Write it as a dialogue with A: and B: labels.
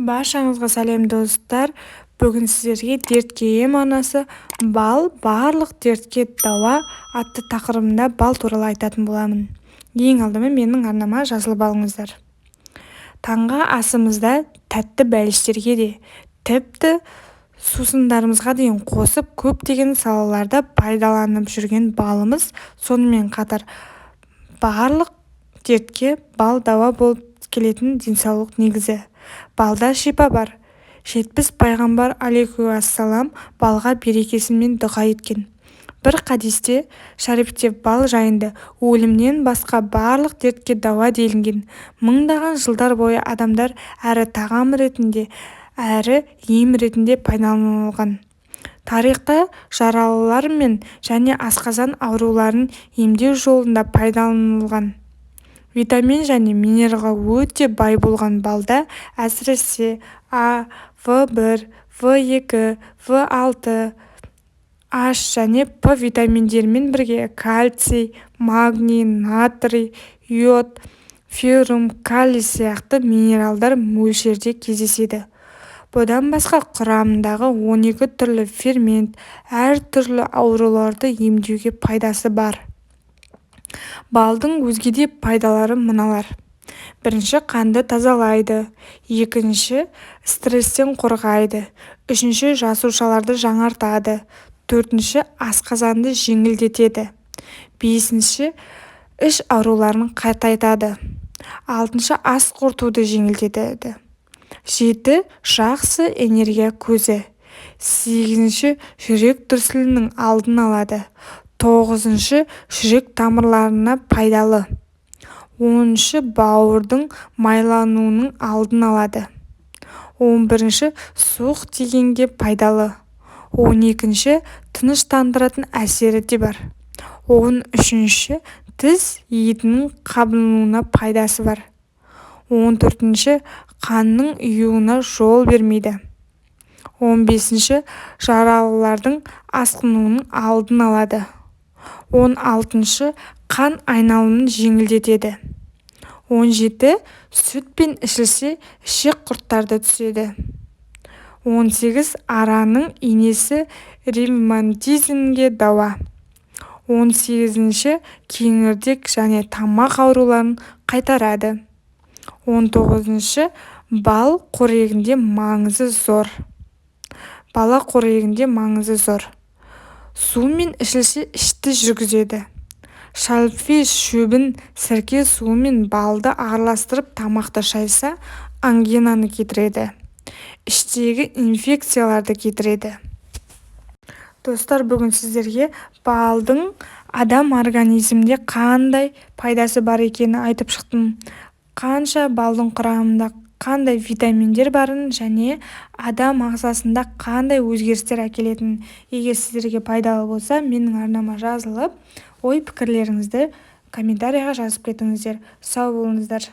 A: Баршаңызға сәлем, достар! Бүгін сіздерге «Дертке ем» арнасы «Бал – барлық дертке дауа» атты тақырыбында бал туралы айтатын боламын. Ең алдымен менің арнама жазылып алыңыздар. Таңғы асымызда тәтті бәліштерге де, тіпті сусындарымызға дейін қосып, көптеген салаларда пайдаланып жүрген балымыз, сонымен қатар барлық дертке бал дауа болып келетін денсаулық негізі. Балда шипа бар. 70 пайғамбар алейхиассалам балға берекесімен дұға еткен. Бір хадисте шарифте бал жайында: «Өлімнен басқа барлық дертке дауа», – делінген. Мыңдаған жылдар бойы адамдар әрі тағам ретінде, әрі ем ретінде пайдаланылған. Тарихта жаралылар мен және асқазан ауруларын емдеу жолында пайдаланылған. Витамин және минералға өте бай болған балда, әсіресе, А, В1, В2, В6, H және П витаминдерімен бірге кальций, магний, натрий, йод, феррум, калий сияқты минералдар мөлшерде кездеседі. Бұдан басқа құрамындағы 12 түрлі фермент әр түрлі ауруларды емдеуге пайдасы бар. Балдың өзге де пайдалары мыналар: бірінші, қанды тазалайды; екінші, стресстен қорғайды; үшінші, жасушаларды жаңартады; төртінші, асқазанды жеңілдетеді; бесінші, іш ауруларын қатайтады; алтыншы, ас қорытуды жеңілдетеді; жеті, жақсы энергия көзі; сегізінші, жүрек дүрсілінің алдын алады; тоғызыншы, жүрек тамырларына пайдалы; 10-шы, бауырдың майлануының алдын алады; 11-ші, суық тигенге пайдалы; 12-ші, тыныштандыратын әсері де бар; 13-ші, тіс етінің қабынуына пайдасы бар; 14-ші, қанның ұюына жол бермейді; 15-ші, жаралардың асқынуының алдын алады; 16-шы, қан айналымын жеңілдетеді; 17, сүтпен ішілсе, ішек құрттары түседі; 18, араның инесі, ревматизмге дауа; 18-ші, кеңірдек және тамақ ауруларын қайтарады; 19-шы, бал қорегінде маңызы зор. Бала қорегінде маңызы зор. Сумен ішілсе, ішті жүргізеді. Шалфей шөбін сірке суымен балды араластырып тамақты шайса, ангинаны кетіреді, іштегі инфекцияларды кетіреді. Достар, бүгін сіздерге балдың адам организмінде қандай пайдасы бар екенін айтып шықтым. Қанша балдың құрамында қандай витаминдер барын және адам ағзасында қандай өзгерістер әкелетінін. Егер сіздерге пайдалы болса, менің арнама жазылып, ой пікірлеріңізді комментарийға жазып кетіңіздер. Сау болыңыздар!